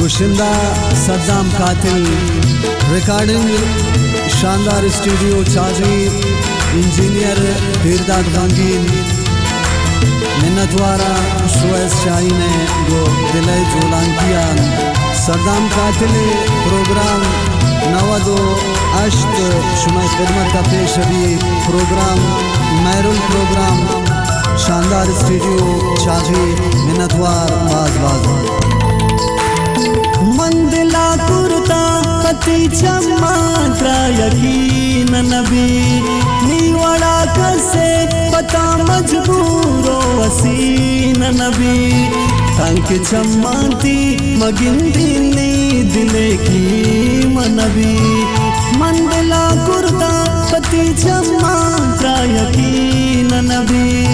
گشندہ صدام قاتل، ریکارڈنگ شاندار اسٹوڈیو چاغی، انجینئر پیرداد غمگین، منتواراں شویس شاہین ءِ گوں دل ءِ جولانکی ءَ۔ صدام قاتل ءِ پروگرام نود و ہشت شمئے خدمت ءَ پیش بی۔ پروگرام مہرل پروگرام، شاندار اسٹوڈیو چاغی، منتوار باز باز۔ من دلا کرتا پتی چماں ترا یقین نبی، نی وڑا کسے پتا مجبور و حسین نبی۔ تنک چماں تی مگندی نی دلے کی من بی۔ من دلا کرتا پتی چماں ترا یقین نبی،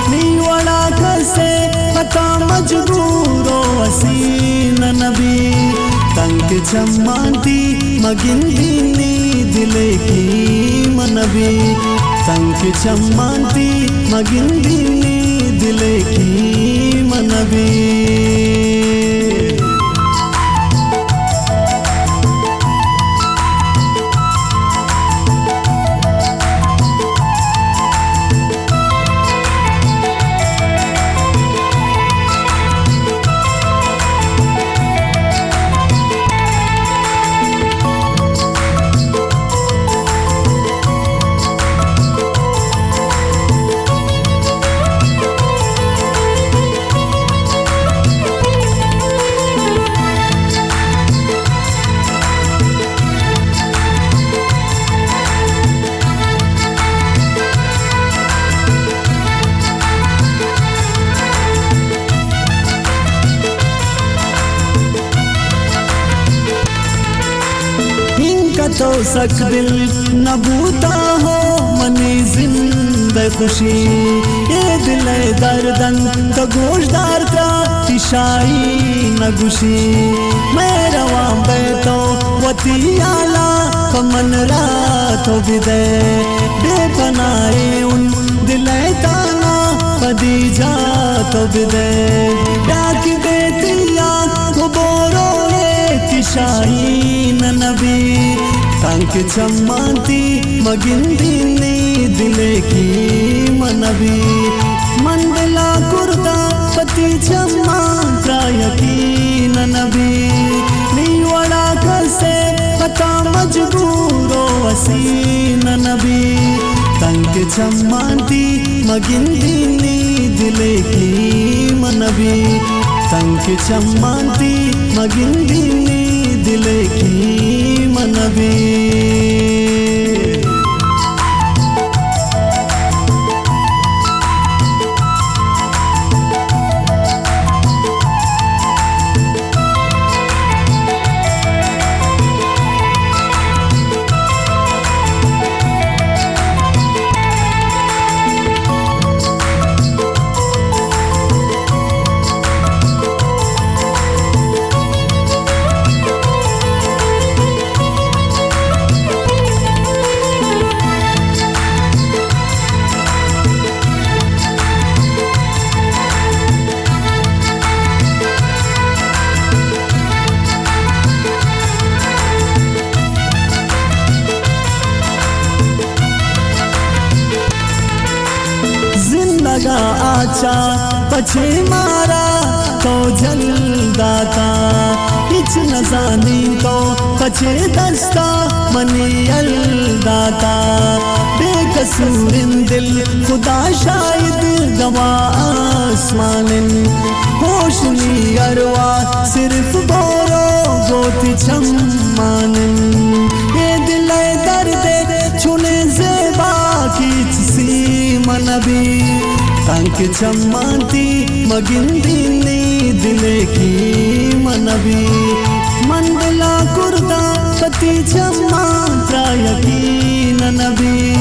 نی وڑا کسے پتا مجبور و حسین نبی۔ تنک چماں تی مگندی نی دلے کی من بی، تنک چماں تی مگندی نی دلے کی من بی۔ انکا تو سک دل نہ بوتا ہو منی زند خوشی، اے دل ءِ دردن تو گوشدار ترا تی شاہی نہ گوشی۔ مہروان بے تو وتی حالا پہ من را تو بدے، بے پناہ اے ان دل ءِ تانا پدی جا تو بدے۔ ڈاک دے تیا تو بورو اے تی شاہین نبی۔ تنک چماں تی مگندی نی دلے کی من بی۔ من دلا کرتا پتی چماں ترا یقین نبی، نی وڑا کسے پتا مجبور و حسین نبی۔ تنک چماں تی مگندی نی دلے کی من بی، تنک چماں تی مگندی نی دلے کی من بی۔ زندگا آچا پچے مارا تو جل داتا، ہچ نزانی تو پچے دستا منی یل داتا۔ بے قصوریں دل خدا شاہد گواہ آسمانیں، ہوش نی ارواح صرف بورو گوں تی چمانیں۔ اے دل ءِ درد چنیں زیبا کہ ہچ سیم نبی۔ تنک چماں تی مگندی نی دلے کی من بی۔ من دلا کرتا پتی چماں ترا یقین نبی،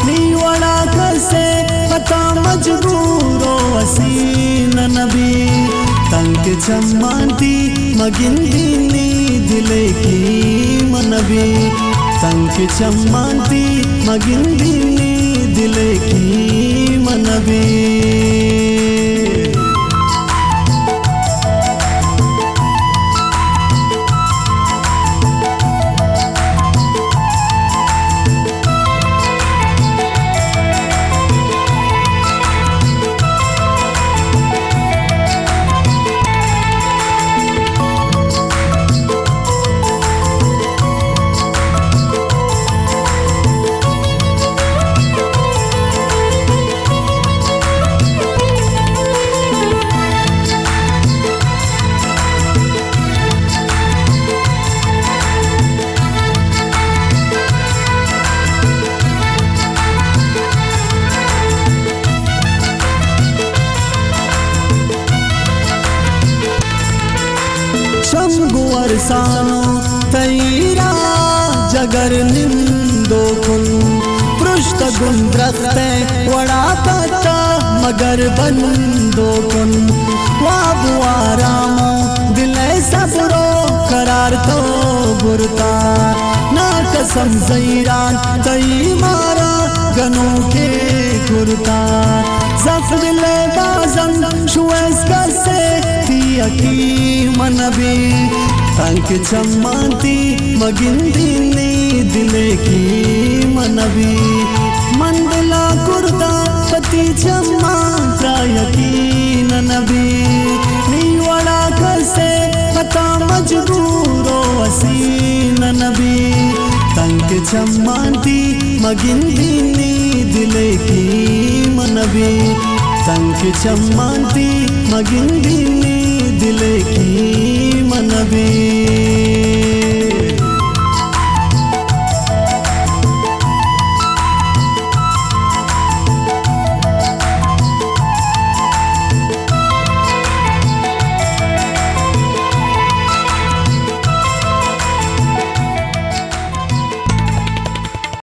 نی وڑا کسے پتا مجبور و حسین نبی۔ تنک چماں تی مگندی نی دلے کی من بی، تنک چماں تی مگندی نی دلے کی من بی۔ سانو تئی را جگر نندو کن، پرشتگن درخت ءِ وڑا پتا مگر بندو کن۔ واب و آرام و دل ءِ صبر و قرار تو برتا، نا قسم زہیران تئی مارا گنوکے کرتا۔ زخم دل ءِ بازن شویز کسے تئی یقین نبی، تنک چمان تئی مگندی نی دل ءِ کیم نبی۔ من دلا کرتا پتی چمان ترا یقین نبی، نی وڑا کسے پتا مجبور و حسین نبی۔ تنک چمان تئی مگندی نی دل ءِ کیم نبی، تنک چمان تئی مگندی نی دل ءِ کیم نبی۔